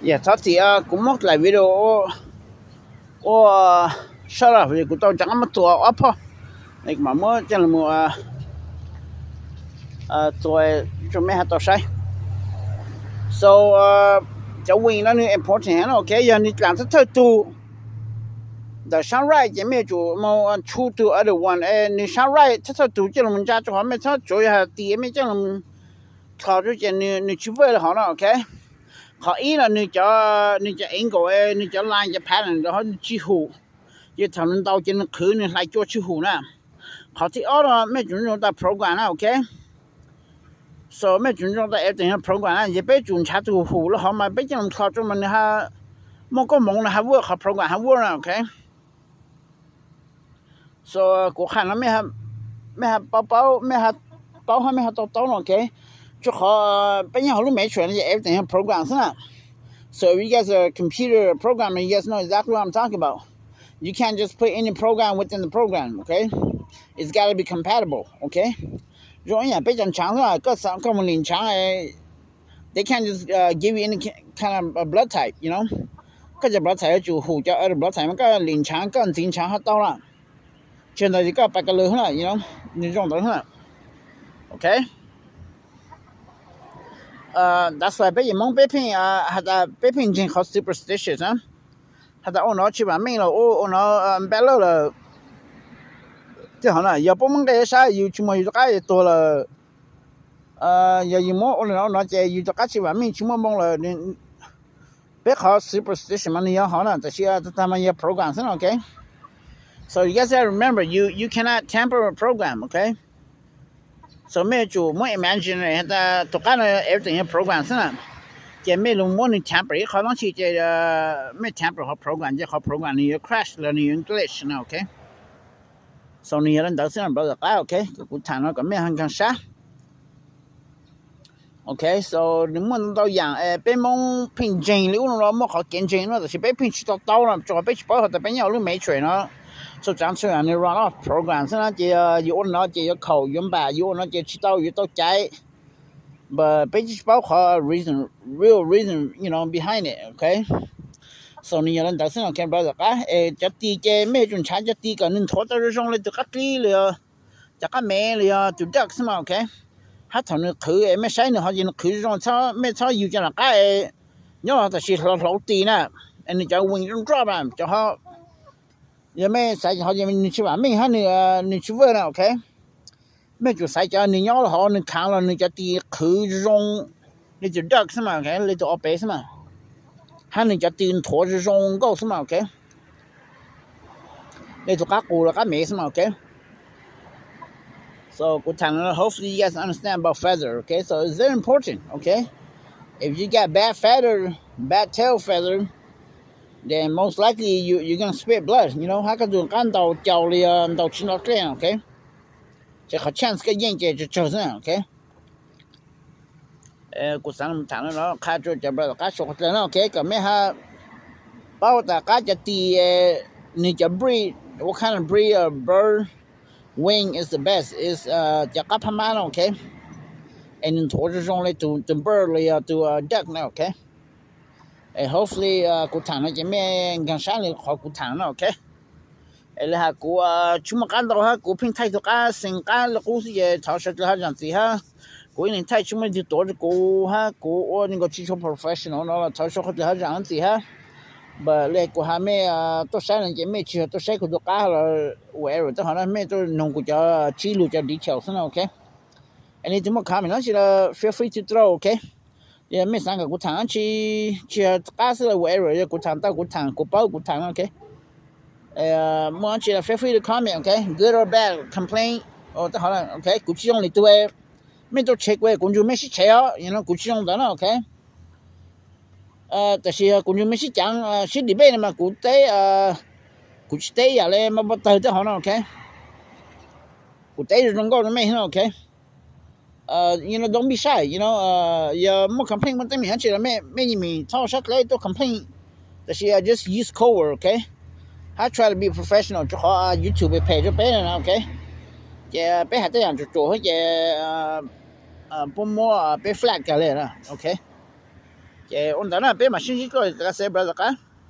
Yog thov txim kuv muab daim video ua sab laj, kuv tau rov qab muab txuas ob phoj, mam muab coj los txuas rau mej ho tau saib. So cov wing no nws important heev, ok, yog nws dlaim thawj thawj tug ntawm sab right ces mej yuav tsum mus choose to other one, nws sab right thawj thawj tug coj los ntsa rau hov, mej txhob tsuav yog hais tias mej coj los dlhos rau ces nws tsis work li hov no, ok. Qhov ib no nws cov, nws cov angle, nws cov line, cov pattern rau hov nws tsis hum, ces thaum nws ntaus ces nws qhwv nws hlais cua tsis hum na. Qhov thib ob no mej tsum nrog tau program na, ok. So mej tsum nrog tau everything program na, ces peb tsum nrhav tus hum li hov mas peb coj los dlhos rau mas nws muaj koob hmoov, nws ho work, qhov program ho work na, ok. So kuv qhia no mej ho paub, mej ho paub, mej ho tau taub no, ok. Rau qhov peb nyob hauv lub matrix no ces everything yog program xwb na. So if you guys are a computer programmer, you guys know exactly what I'm talking about. You can't just put any program within the program, okay? It's got to be compatible, okay? Zoo ib yam peb cov ntshaav xwb, koj, koj mus lim ntshaav, they can't just give you any kind of blood type, you know. Koj cov blood type yuav tsum hum cov other blood type, mas koj lim ntshaav, koj ntxiv ntshaav ho tau lawm. Tsis ntawd ces koj pais kas lwm xwb na, you know, nws zoo ntawd xwb na. Ok. That's why peb yim Hmoob peb pheej has tas peb pheej ntseeg qhov superstitious na. Has tas ua no tsis vam meej los ua no npaj lawj lawm. Tej hov na yog puab muab nqe sab yus tsis muaj yus rov qab tuag lawm. Yog yus muab ua li no ua no ces yus rov qab tsis vam meej tsis muaj moo lawm. Peb qhov superstition mas nws yog hov na, tab sis tag tag mas yog program xwb na, ok. So you guys have to remember, you you cannot tamper with program, ok. So mej yuav tsum muab imaginary has tas tus qab no everything yog program xwb na. Ces mej lug muab nws tamper ib qho dlaab tsi ces mej tamper qhov program ces qhov program nws yuav crash los nws yuav glitch na, ok. So nws yog li ntawd xwb na brother qab, ok. Kuv tham no kom mej nkaag sab. Ok, so nws muaj ntau yaam peb Moob pheej ntseeg li ub no, muaj qhov kev ntseeg no tab sis peb pheej tsis to taub no, rau qhov peb tsis paub has tas peb nyob hauv lub matrix no. So tsav txhua yaam nws run off program xwb na, ces yus ua no ces yuav khaum yuav npam, yus ua no ces tsis tau yuav tau caiv. But peb tsis paub qhov reason, real reason, you know, behind it, ok. So nws yog li ntawd xwb, ok brother qab. Es cov tis ces mej yuav tsum nrhav cov tis kom nws nthuav tau zoo zoo li tus qab dlib los yog cov qab mev los yog tus duck xwb mas, ok. Hab thaum nws qhwv es mej saib nws ho ces nws qhwv zoo, mej txhob yug cov nram qab es nyob los tam sim hlo hlauv tis na, es nws cov wing roj roj na, cov ho yog mej xaiv ho ces nws tsis vam meej hab nws tsis work na, ok. Mej tsum xaiv cov nws nyob los hauv nws khaav los nws cov tis qhwv zoo li tus duck xwb mas, ok, li tus ob peb xwb mas, hab nws cov tis nthuav zoo zoo nkauj xwb mas, ok. Li tus qab qus los qab mev xwb mas, ok. So kuv tham no, hopefully you guys understand about feather, okay? So it's very important, okay? If you got bad feather, bad tail feather, then most likely you you're gonna spit blood, you know? Hab koj tus qab ntaus caus li yog ntaus tsis nto dlej, ok? Ces qhov chance koj yeej ces tsawg tsawg xwb, ok? Kuv xaav tham no qha rua cov brother qab suav qhov dlawg no, ok, kom mej hab paub tas qab cov tis, nws cov breed, what kind of breed of bird wing is the best, is cov qab phab mab no, ok. Es nws nthuav zoo zoo li tus bird los yog tus duck no, ok. Es hopefully kuv tham no ces mej nkaag sab li qhov kuv tham no, ok. Es li has kuv tsis muaj qab ntau hab kuv pheej thaij tug qab xeem qab li qub xwb ces thov sawv dlawg hab zaam txim hab. Kuv ib leeg thaij tsis muaj leej twg tuav rua kuv hab kuv ua nkaus tsis tshua professional no los thov sawv dlawg hab zaam txim hab. But li kuv has mej tuaj saib no ces mej tsis yog tuaj saib kuv tug qab los whatever, tej qhov no mej tuaj noog kuv cov tsib lug cov detail xwb no, ok. Es leej twg muaj comment dlaab tsi los feel free to throw, ok. Yog mej xaav kom kuv tham dlaab tsi, tsis yog qab xwb los whatever, yog kuv tham tau kuv tham, kuv paub kuv tham no, ok. Muaj dlaab tsi los feel free to comment, ok. Good or bad, complain, tej qhov no, ok. Kuv tsis zoo lwm tug, mej tuaj tshev kuv, kuv nrug mej sib tshev os, kuv tsis zoo ntawd na, ok. Tab sis yog kuv nrug mej sib caav sib debate no mas kuv teb, kuv tsis teb ib yam li mab pob tawg tej qhov no, ok. Kuv teb zoo zoo nkauj rua mej no, ok. You know, don't be shy, you know, yog muaj complain muaj teeb meem dlaab tsi los mej yeej meem txhob sab dlawb tuaj complain. Tab sis just use code word, ok. Hab try to be professional rua qhov YouTube page rua peb no, ok. Ces peb has tej yaam tsuam tsuam ces puab muab peb flag kag li na, ok. Ces ua ntawd na peb mam sib ntsib dua tom ka se bro tom qab.